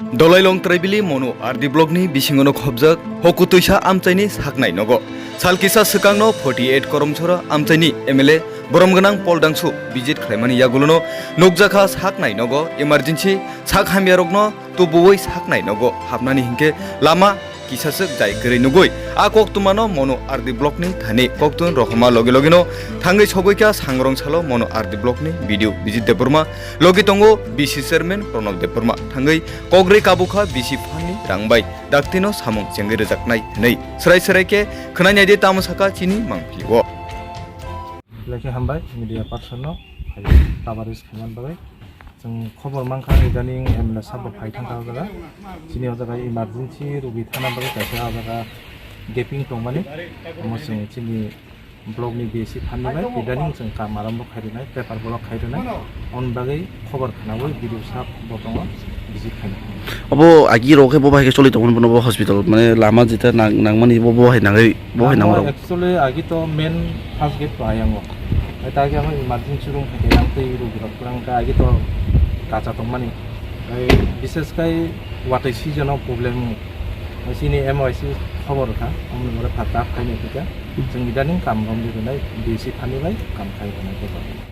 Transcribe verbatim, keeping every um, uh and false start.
Dolailong Traibili Monu R D block ni bisingo no khobjak Hokutuisa amchaini saknai nogo. Sal kisa swkang no forty eight Koromsora amchaini M L A borom gwnang Paul Dangsu visit khlaimani yagulo no nukjakha saknai nogo emergency sak hamya rok no tubuwi saknai nogo hapnani hinkhe lama kisaswk jai kwrwi nugwi a koktwmano Monu R D block ni thani koktwma rohorma logi logi no thangwi sogwi kha Sangrong salo Monu R D block ni B D O Bijit Debbarma, logi tongo B C chairman Pranab Debbarma, thangwi kok rwi kabukha B C phan ni rang bai dakti no samung chengwi rwjaknai hwnwi. Swrai swrai khe khwnai naidi tamo sakha chini mangpili o. Belai khe hambai media person no phai coverage khaimani bagwi. Chwng khobor mankha idaning M L A sabo phai thangkha o jaga. Chini o jaga emergency rugi thana bagwi kaisa o jaga gaping tongmani. Omo chwng chini block ni B C phan ni bai idaning chwng kam arambo khai rwnai, paper block khai rwnai. On bagwi khobor khnaui B D O sabo tongo visit khaina. Obo agi rok khe bo bai khe choli tongmani bono bo hospital mane lama jeta nang-, nangmani bo, bo hai nangwi, bo hai Amo nangmani rok. Actually agi to main first gate to ayang o. Ai ta agi amo emergency room hai khe yang tei rogi rok kwrang kha agi to kacha tongmani. Ai bishes khai watwi season o problem. Ai chini M O I C khobor kha, omo ni more phatha khaini khe chwng idaning kam romdi rwnai B C phan ni bai kam khai rwnai khe.